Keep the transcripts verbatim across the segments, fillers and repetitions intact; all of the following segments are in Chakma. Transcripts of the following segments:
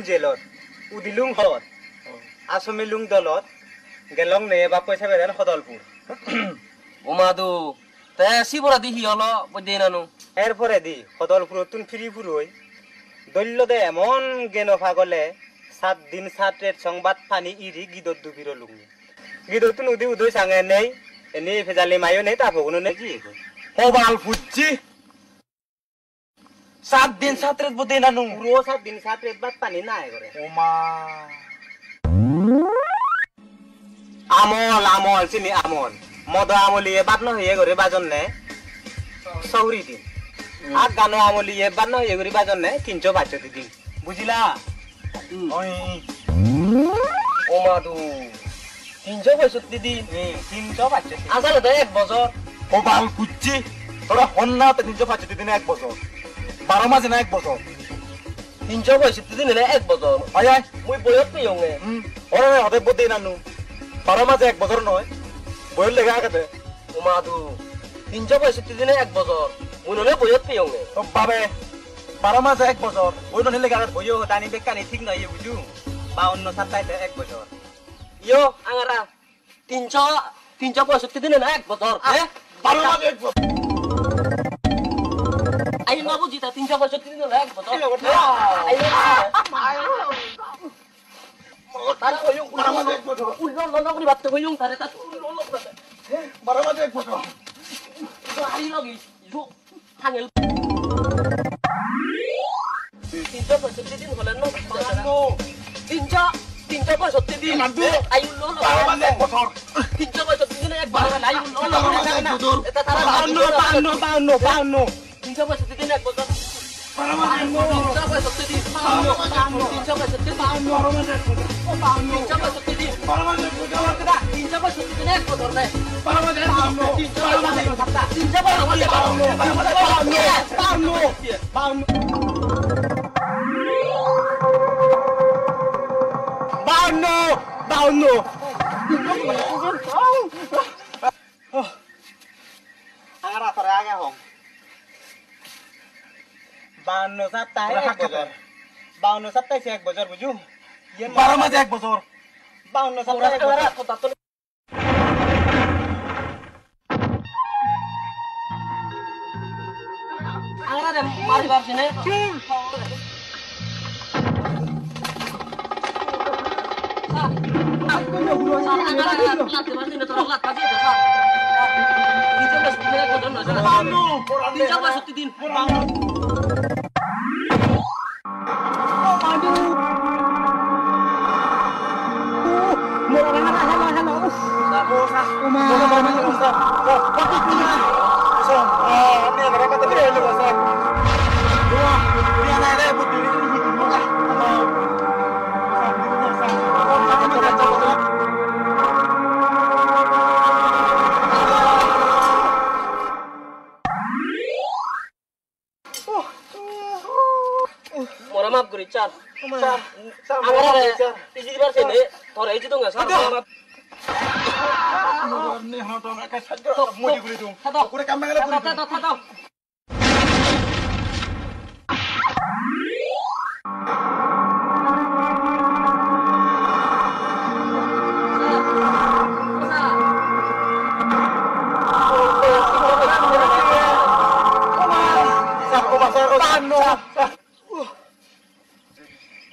Jelot, udilung hot, asomilung dolot, gelong ne bap poi sebeden Hodolpur. Umadu, te siboredi hi olo, boidde nanu? Er poredi, Hodolpurottun phiri puroi, dollode emon geno pagole, sat din sat ret song bhat pani iri gidot dubi rolungi. Gidottun udi udoi sange nei, eni pejali mayo nei, ta poguno nei. Hobal pujji. Sat din sat ret boidde nanu. Puro sat din sat ret bhat pani nai gore. Oma. Amol, amol, sini amol. Modo amoliye bhat no hoye guri bajonne. Soguri din. Hmm. Ar gano amoliye bhat no hoye guri bajonne. Tinso pachso di din. Bujila? Hmm. Oi. Omadu. Tinso poisotti din. Hmm, tinso poisotti. Asole to ek bojor. Hobal pujji. Tore honna te tinso poisotti din ek bojor. Baro maje na ek bojor. Tinso poisotti din ole ek bojor. Ai, ai. Mui boyot peyonge. Hmm. Ore, ore, hote boidde nanu. Baro maje ek bojor noi. Boyot lega agede. Omadu. Tinso poisotti din ek bojor. Mui nole boyot peyonge. O babe. Baro maje ek bojor. Boyot nole lega agede. Boyo hodani bekkani thik noi, bujo. Baunno sattai te ek bojor. Iyo, angara. Tinso, tinso poisotti din na ek bojor, ah, eh? Baro maje ek bojor. Ai no buji ta, tinso poisotti din na ek bojor. Ki bojor? Ai no buji ta. Tar koyong, baro maje ek bojor. Ullo, ullo, ullo, guri batte koyong, tare ta ullo, ullo, ullo. Baro maje ek bojor. Ai logi, yo. Tangel. Tinso poisotti din hole no. Bahanno. Tinso, tinso poisotti din. Nandu. Ai ullo ullo. Baro maje ek bojor. Tinso poisotti din ek bojor. Ai ullo ullo. Baro maje ek bojor. Eta tara bahanno, bahanno, bahanno, bahanno. Tinso poisotti din ek bojor. Baro maje ek bojor. Tinso poisotti din. Bahanno, bahanno. Tinso poisotti din. Bahanno, baro maje ek bojor. Tinso poisotti din. Baro maje ek bojor. Tinso poisotti din ek bojor ne. Baro maje ek bojor. Tinso poisotti din. Tinso poisotti din. Bahanno, bahanno, bahanno. Bahanno, bahanno. Angara tore age hong. Bahanno sattai ek bojor. Bahanno sattai se ek bojor, bujo? Baro maje ek bojor. Bahanno sattai ek bojor. Angara de mari bar sine. More maaf guri, sir. Sir, sir, more maaf guri, sir. Iji dibar sene, tore iji donga, sir. Aduh. More maaf. Ni hono to ka sajjo mudi guri dung. Thado. Kure kam gele guri dung. Thado, thado, thado.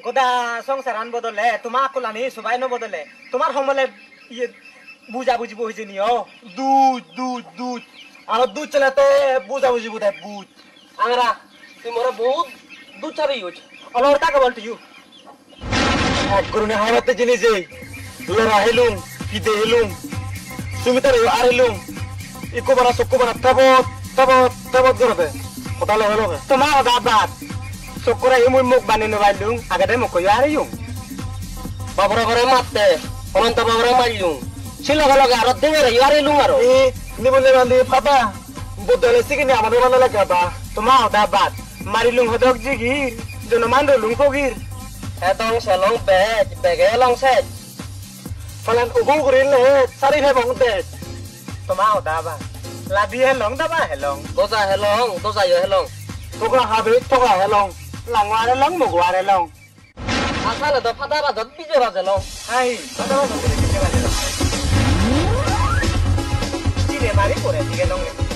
Goda songsaran bodole, toma akulani subai no bodole. Tomar homole iye buja bujibo hijeni o. Duj, duj, duj. Aro duj chelete buja bujibo de buj. Angara, tui more bohut duj sabi yuj. Olor ta kabol tuyu. Ek gurune habatte jini jei. Lora helung, pide helung. Sumitare yo ar helung. Ikko bana sokko bana tabot, tabot, tabot gorode. Hoda loge loge. Toma hoda bad. Sokkore hi mui muk bani no pailung, agede mukko yo areyung. Babore gore matte, Ononto babore mailung. Si loge loge aro dengere yo arelung aro. E, ni bole bandi papa. Bodole sigini amane bana lage ba. Toma hoda bad. Marilung hodok jigir, jonoman rolung pogir. Hedong selong bej, bege elong sej. Palan ugu guri le, sari hebong dej. Toma hoda ba. Ladi helong daba helong. Doja helong, doja yo helong. Toga habe toga helong. Lango are long, mugo are long. Asale do pada bajot bije bajelong. Hai, pada bajot bije bajelong. Sine mari pore dige longe.